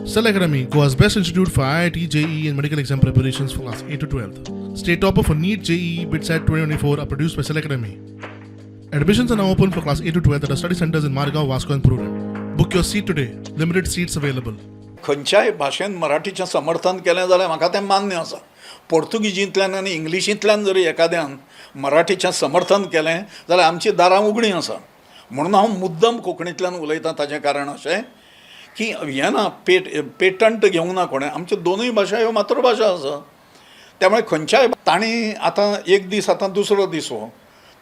Cell Academy, Goa's best institute for IIT, JEE, and medical exam preparations for class 8 to 12. State topper for NEET, JEE, BITSAT 2024 are produced by Cell Academy. Admissions are now open for class 8 to 12 at our study centers in Margao, Vasco, and Prudent. Book your seat today. Limited seats available. खंयच्याय भाशेन मराठीचें समर्थन केलें जाल्यार म्हाका तें मान्य आसा. पोर्तुगीजींतल्यान आनी इंग्लिशींतल्यान जरी एकाद्यान मराठीचें समर्थन केलें जाल्यार आमचीं दारां उगडीं आसा. म्हणून हांव मुद्दम कोंकणींतल्यान उलयतां. ताचें कारण अशें की हें ना, पेटंट घेवंक ना कोणें. आमच्यो दोनूय भाशा ह्यो मातृभाशा आसा. त्यामुळे खंयच्याय तांणी आतां एक दीस, आतां दुसरो दीस हो,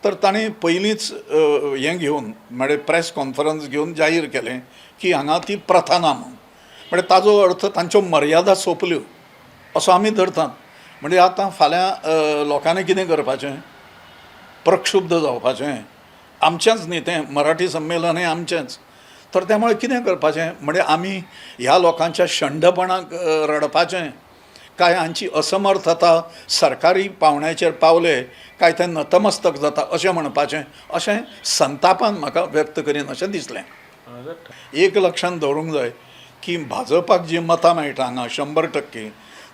तर तांणी पयलींच हें घेवन, म्हळ्यार प्रेस कॉन्फरन्स घेवन जाहीर केलें की हांगा ती प्रथा ना म्हणून. म्हणजे ताजो अर्थ तांच्यो मर्यादा सोंपल्यो असो आमी धरतात. म्हणजे आतां फाल्यां लोकांनी कितें करपाचें? प्रक्षुब्ध जावपाचें? आमचेंच न्ही तें मराठी संमेलन, हें आमचेंच. तर त्यामुळे कितें करपाचें? म्हणजे आमी ह्या लोकांच्या षंढपणाक रडपाचें काय हांची असमर्थता सरकारी पावंड्याचेर पावले काय ते नतमस्तक जाता अशें म्हणपाचें, अशें संतापान म्हाका व्यक्त करीन अशें दिसलें. एक लक्षांत दवरूंक जाय की भाजपाक जी मतां मेळटा हांगा 100%,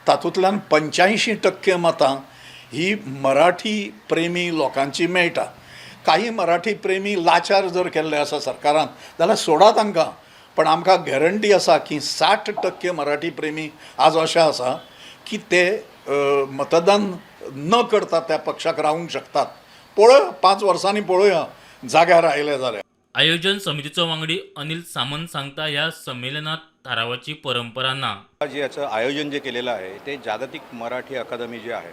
तातूंतल्यान 85% मतां ही मराठी प्रेमी लोकांची मेळटा. काही मराठी प्रेमी लाचार जर केल्ले आसा सरकारान जाल्यार सोडा तांकां, पण आमकां गॅरंटी आसा की 60% मराठी प्रेमी आज अशें आसा की ते मतदान न करता त्या पक्षाक रावूंक शकतात. पळोवया, 5 वर्सांनी पळोवया जाग्यार आयले जाल्यार. आयोजन समितीचो वांगडी अनिल सामंत सांगता, ह्या संमेलनात थारावाची परंपरा ना. जे याचं आयोजन जे केलेलं आहे ते जागतिक मराठी अकादमी जी आहे,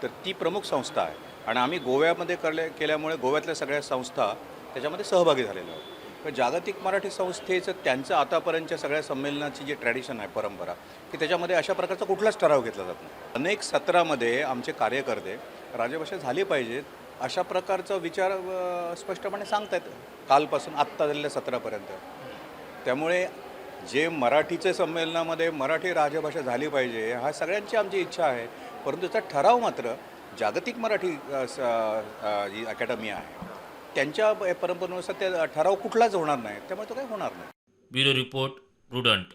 तर ती प्रमुख संस्था आहे आणि आम्ही गोव्यामध्ये केल्यामुळे गोव्यातल्या सगळ्या संस्था त्याच्यामध्ये सहभागी झालेल्या आहोत. पण जागतिक मराठी संस्थेचं, त्यांचं आतापर्यंतच्या सगळ्या संमेलनाची जी ट्रॅडिशन आहे, परंपरा, की त्याच्यामध्ये अशा प्रकारचा कुठलाच ठराव घेतला जात नाही. अनेक सत्रामध्ये आमचे कार्यकर्ते राजभाषा झाली पाहिजेत अशा प्रकारचा विचार स्पष्टपणे सांगतायत कालपासून आत्ता झालेल्या सत्रापर्यंत. त्यामुळे जे मराठीचे संमेलनामध्ये मराठी राजभाषा झाली पाहिजे हा सगळ्यांची आमची इच्छा आहे, परंतु त्याचा ठराव मात्र जागतिक मराठी जी अकॅडमी आहे त्यांच्या परंपरेनुसार त्या ठराव कुठलाच होणार नाही. त्यामुळे तो काही होणार नाही. Bureau report, Prudent.